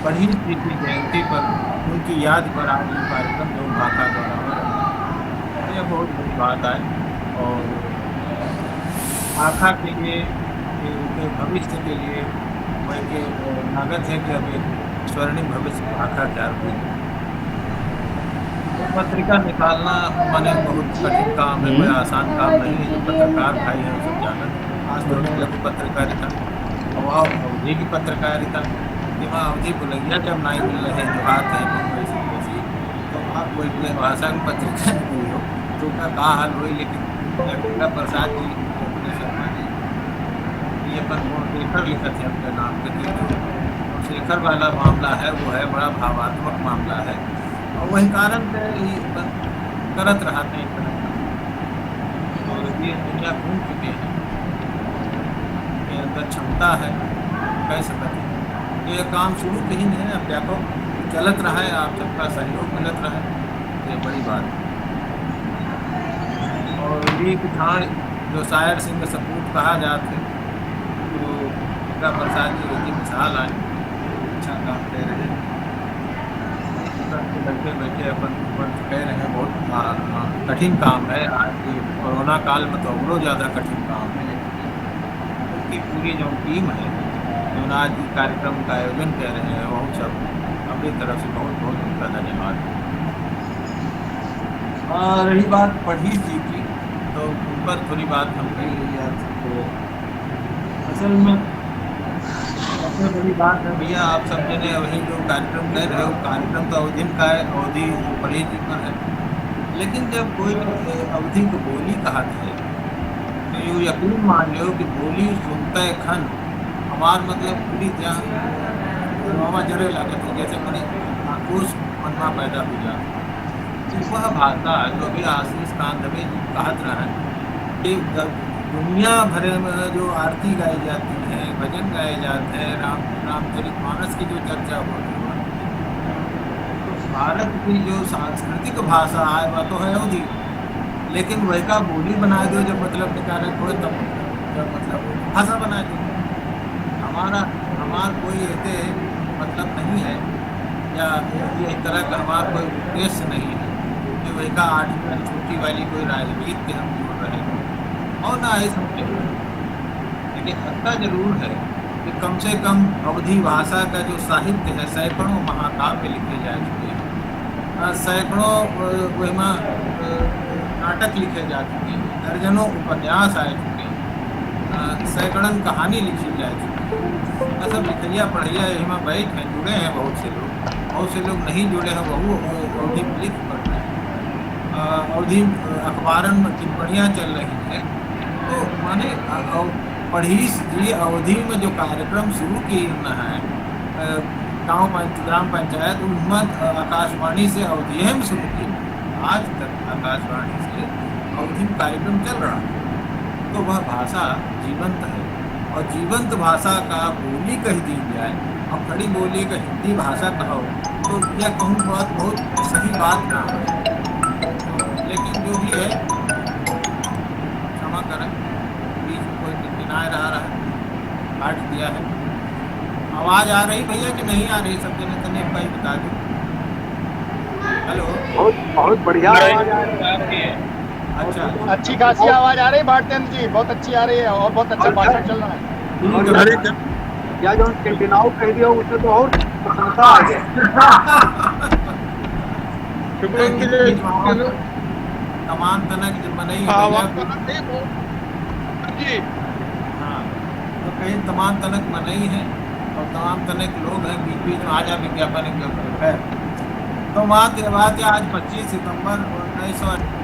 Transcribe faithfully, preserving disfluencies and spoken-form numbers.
पढ़ीस जी की जयंती पर उनकी याद पर आज ये कार्यक्रम जो भाखा द्वारा हो रहा है, यह बहुत बड़ी बात है। और भाखा के लिए, उनके भविष्य के लिए, वह के, अ, लागत है कि अब एक स्वर्णिम भविष्य भाखा तैयार हुई। पत्रिका निकालना माने बहुत कठिन काम है, कोई हम्म। आसान काम नहीं है। जो पत्रकार भाई हैं, वो सब जानत हैं। खास तौर से लघु पत्रकारिता, अउर अवधी की पत्रकारिता, जेमा अवधी बोलैया जब नाई मिल रहे हैं, जो हाथ है, तो वैसे, वैसे, तो आप कोई भी भाषा की पत्रिका नहीं हो, तो का, का हाल होई, लेकिन गंगा प्रसाद जी, अपने शर्मा जी, ये अपन वो शेखर लिखत है अपने नाम के, तो शेखर वाला मामला है, वो है बड़ा भावात्मक मामला है। और वही कारण से ये ब-, करत रहत हैं, करत रहत हैं। और ये दुनिया घूम चुके हैं, ये अंदर क्षमता है, कह सकत हैं। ये काम शुरू कहीं नहीं है, अब व्यापक चलत रहा है, आप सबका सहयोग मिलत रहा है, ये बड़ी बात है। और ये ठाण जो शायर सिंह सपूत कहा जात है, तो गंगा प्रसाद जी वही मिसाल आए, अच्छा काम दे रहे हैं। बैठे बैठे अपन, अपन कह रहे हैं, बहुत, आ, आ, कठिन काम है। आज के कोरोना काल में तो औरो ज्यादा कठिन काम है। उनकी पूरी जो टीम है, जो आज ये कार्यक्रम का आयोजन कर रहे हैं, वो सब अपनी तरफ से बहुत, बहुत उनका धन्यवाद। आ, रही बात पढ़ीस जी की, तो उन पर थोड़ी बात हम कही यार। तो असल में सबसे बड़ी बात है भैया, आप सब जने वही जो कार्यक्रम कर रहे हो, कार्यक्रम तो अवधिन का है, अवधी पढ़ीस जी पर है, लेकिन जब कोई अवधी को बोली कहत है, तो यू यकीन मान लो कि बोली सुनते खन हमार, मतलब, पूरी देह रोवा जरे लागत है, जैसे मने आक्रोश मन में पैदा हो जाए। तो वह भाषा जो भी आशीष कांत हमें कहत रहे कि द-, दुनिया भरे में जो आरती गाई जाती है, भजन गाए जाते हैं, राम, रामचरित मानस की जो चर्चा होती है, तो भारत की जो सांस्कृतिक भाषा है, वह तो है अवधी, लेकिन वही का बोली बना दो, जब मतलब निकाले कोई, तब जब मतलब भाषा बना दो। हमारा, हमार कोई ऐसे मतलब नहीं है, या ये इस तरह का हमार कोई उद्देश्य नहीं है कि वही का आठ मिनट छुट्टी वाली कोई राजनीति के हम जोड़ रहे हैं, और ना ऐसा कुछ। लेकिन इतना जरूर है कि कम से कम अवधी भाषा का जो साहित्य है, सैकड़ों महाकाव्य लिखे जा चुके हैं, अ, सैकड़ों, अ, वहिमा, अ, नाटक लिखे जा चुके हैं, दर्जनों उपन्यास आ चुके हैं, अ, सैकड़न कहानी लिखी जा चुकी है। अ, सब लिखैया पढ़ैया यहिमा बैठ हैं, जुड़े हैं बहुत से लोग, बहुत से लोग नहीं जुड़े हैं, वहू अवधी में लिख पढ़ रहे हैं। अ, अवधी, अ, अखबारन में टिप्पणियाँ चल रही हैं। तो माने, अ, अव-, पढ़ीस जी अवधी में जो कार्यक्रम शुरू किए हैं, अ, गाँव पंच-, ग्राम पंचायत, उनमें, अ, आकाशवाणी से अवधी में शुरू किए। आज तक आकाशवाणी से अवधी में कार्यक्रम चल रहा है। तो वह भाषा जीवंत है, और जीवंत भाषा का बोली कह दी जाए, और खड़ी बोली का हिंदी भाषा कहो, तो यह कहूँ बहुत, बहुत सही बात ना है। लेकिन जो भी है, क्षमा करें, बीच में कोई टिनटिनाए रहा, रहा, काट दिया है। आवाज आ रही भैया कि नहीं आ रही? सब जने तने एक बार बता दो। हेलो। बहुत, बहुत बढ़िया आवाज आ रही है। अच्छा। अच्छी खासी आवाज आ रही है भारतेंद्र जी, बहुत अच्छी आ रही है और बहुत अच्छा और भाषण चल रहा है। ठीक है। अरे, क्या जो टिनटिनाओ कह दिया, उससे तो और प्रशंसा आ गई। शुक्रिया, बीच में आवाज, चलो। तमाम तनक जो मनई है, आवाज भैया। तो ना दे दो। जी। हाँ, तो कहीं तमाम तनक मनई है और तमाम तनक लोग हैं, बीच बीच में आ जा विज्ञापन, विज्ञापन है। तो बात, बात है, आज पच्चीस सितंबर उन्नीस सौ